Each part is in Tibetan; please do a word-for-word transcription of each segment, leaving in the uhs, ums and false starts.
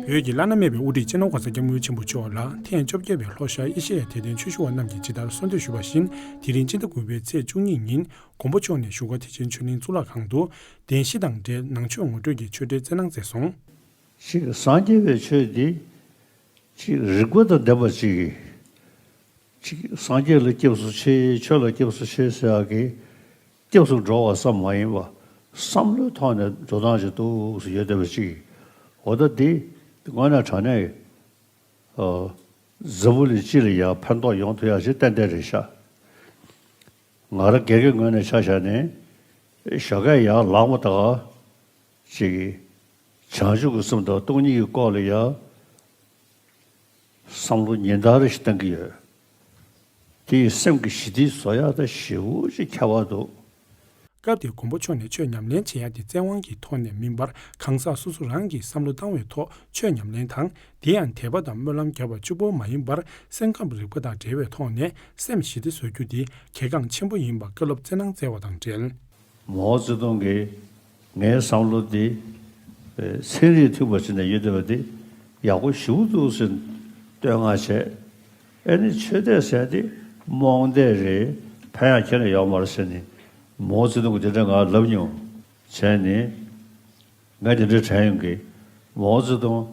བོད་ཀྱི་བླ་ན་མེད་པའི་དབུ་ཁྲིད་སྤྱི་ནོར་༸གོང་ས་༸སྐྱབས་མགོན་ཆེན་པོ་མཆོག་ལ་ཐེངས་བཅོ་བརྒྱད་པའི་ལྷོ་ཤར་ཨེ་ཤེ་ཡ་དད་ལྡན་ཆོས་ཞུ་བ་རྣམས་ཀྱིས་ཇི་ལྟར་གསོལ་འདེབས་ཞུས་པ་བཞིན། དེ་རིང་སྤྱི་ཟླ་དགུ་པའི་ཚེས་བཅུ་གཉིས་ཉིན་མགོན་པོ་མཆོག་ནས་བཞུགས་སྒར་ཐེག་ཆེན་ཆོས་གླིང་གཙུག་ལག་ཁང་དུ་གདན་བཞི་དང་འབྲེལ་ནང་ཆོས་ངོ་སྤྲོད་ཀྱི་ཆོས་འབྲེལ་སྩལ་གནང་མཛད་སོང་། ཅིག་སངས་རྒྱས་པའི་ཆོས་འདི་ཅིག་རིགས་པ་དང་ལྡན་པ་ཅིག་གིས་ཅིག་སངས་རྒྱས་ལ་སྐྱབས་སུ་མཆི། ཆོས་ལ་སྐྱབས་སུ་མཆི་ཟེར་ཡག་གི་སྐྱབས་སུ་འགྲོ་བ་ཙམ་མ་ཡིན་པ་བསམ་བློའི་ཐོག་ནས་འགྲོ་སྟངས་ཅིག་འདུག་ཟེར་ཡོད་བསྡད་པ་ཅིག་འོ་ད་འདི་དངོས་གནས་དྲང་གནས་ཀྱི་འཛམ་བུ་གླིང་སྤྱི་ལ་ཡང་ཕན་ཐོགས་ཡོང་ཐུབ་ཡག་ཅིག་ཏན་ཏན་རེད་ཤག་ང་རང་སྒེར་གྱི་ངོས་ནས་ཆ་བཞག་ནས་ཞོགས་ཀས་ཡར་ལངས་པ་དང་ཅིག་བྱང་ཆུབ་ཀྱི་སེམས་དང་སྟོང་ཉིད་ཀྱི་སྐོར་ལ་ཡང་བསམ་བློ་ཉིན་ལྟར་རེ་ཞིག་གཏང་གི་ཡོད། དེ་ཡིས་སེམས་ཀྱི་ཞི་བདེ་བཟོ་ཡག་ད་ཞེ་པོ་ཅིག་ཁྱད་པར་འདུག་སྐབས་དེར་མགོན་པོ་མཆོག་ནས་ཆོས་ཉམས་ལེན་བྱེད་ཡག་དེ་བཙན་དབང་གི་ཐོག་ནས་མིན་པར་གང་ཟག་སོ་སོ་རང་གིས་བསམ་བློ་བཏང་བའི་ཐོག་ཆོས་ཉམས་ལེན་དང་། དེ་ཡང་དད་པ་དང་སྨོན་ལམ་བརྒྱབ་པ་གཅིག་པོ་མ་ཡིན་པར་སེམས་ཁམས་རིག་པ་དང་འབྲེལ་བའི་ཐོག་ནས་སེམས་ཞི་བདེ་བཟོ་རྒྱུ་དེ་གལ་འགངས་ཆེན་པོ་ཡིན་པ་བཀའ་སློབ་སྩལ་གནང་མཛད་པ་དང་འབྲེལ། མའོ་ཙེ་ཏུང་གིས་ངའི་བསམ་བློ་འདི་ཚན་རིག་མཐུན་པ་ཞིག་ནས་ཡོད་བསྡད་པ་འདི་ཡག་པོ་ཞེ་པོ་འདུག་ཟེར་བསྟོད་བསྔགས་བྱས། ཨེ་ནི་ཆོས་དད་ཟེར་འདི་རྨོངས་དད་རེད། ཕན་ཡང་ཁྱོན་ནས་ཡོད་མ་རེད་ཟེར་ནས་མའོ་ཙེ་ཏུང་གིས་དེ་འདྲ་ང་ལབ་མྱོང་བྱས་ནས། ང་དེ་འདྲ་དྲན་ཡོང་གི་མའོ་ཙེ་ཏུང་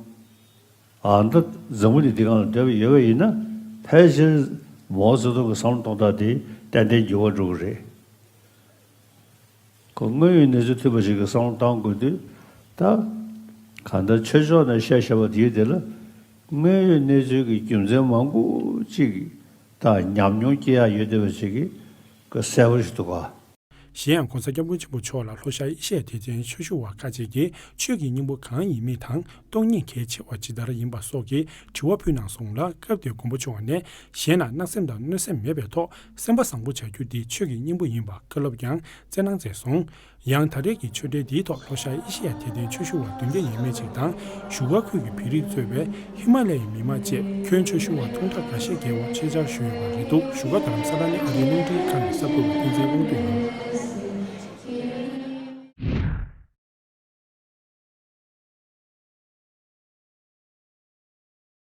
ཨ་ད་འཛམ་བུ་གླིང་འདི་སྒང་ལ་སྡོད་པ་ཡོད་པ་ཡིན་ན་ཕལ་ཆེར་མའོ་ཙེ་ཏུང་གི་བསམ་བློ་གཏོང་སྟངས་དེ་ཏན་ཏན་འགྱུར་བ་འགྲོ་གི་རེད། ཁོ་དངོས་ཡོད་གནས་ཚུལ་མཐུན་པ་ཞིག་གི་བསམ་བློ་གཏང་དགོས་དུས་ད་གང་ལྟར་ཆོས་ཕྱོགས་ནས་བཤད་བཤད་པ་དེའི་དེ་ལ་དངོས་ཡོད་གནས་ཚུལ་གྱི་རྒྱུ་མཚན་མང་པོ་ཅིག་དང་ཉམས་མྱོང་སྐྱེ་ཡག་ཡོད་བསྡད་པ་ཞིག་གི་གསལ་པོ་ཞིག་འདུག་ག་གཞན་ཡང་༸གོང་ས་༸སྐྱབས་མགོན་ཆེན་པོ་མཆོག་ལ་ལྷོ་ཤར་ཨེ་ཤི་ཡའི་དད་ཅན་ཆོས་ཞུ་བ་ཁ་ཅིག་གིས་ཆོས་ཀྱི་སྙིང་པོ་གང་ཡིན་མིན་དང་སྟོང་ཉིད་གལ་ཆེ་བ་ཇི་ལྟར་ཡིན་པ་སོགས་ཀྱི་དྲི་བ་ཕུལ་གནང་སོང་ལ། སྐབས་དེར་མགོན་པོ་མཆོག་ནས་གཞན་ལ་བརྣབ་སེམས་དང་གནོད་སེམས་མེད་པའི་ཐོག་སེམས་པ་བཟང་པོ་བྱ་རྒྱུ་འདི་ཆོས་ཀྱི་སྙིང་པོ་ཡིན་པ་བཀའ་སློབ་ཀྱང་སྩལ་གནང་མཛད་སོང་། ཡང་ད་རེས་ཀྱི་ཆོས་འབྲེལ་འདིའི་ཐོག་ལྷོ་ཤར་ཨེ་ཤི་ཡའི་དད་ལྡན་ཆོས་ཞུ་བ་བདུན་བརྒྱ་ཡས་མས་ཅིག་དང་བཞུགས་སྒར་ཁུལ་གྱི་བོད་རིགས་གཙོས་པའི་ཧི་མ་ལ་ཡའི་མི་མང་བཅས་ཁྱོན་ཆོས་ཞུ་བ་ཐུང་དྲགས་འགའ་ཤས་བརྒལ་བ་ཆེད་བཅར་ཞུས་ཡོད་པ་རེད་འདུག་བཞུགས་སྒར་རྡ་རམ་ས་ལ་ནས་ཨ་རིའི་རླུང་འཕྲིན་ཁང་གི་གསར་འགོད་པ་བསྟན་འཛིན་དབང་འདུས་ཡིན།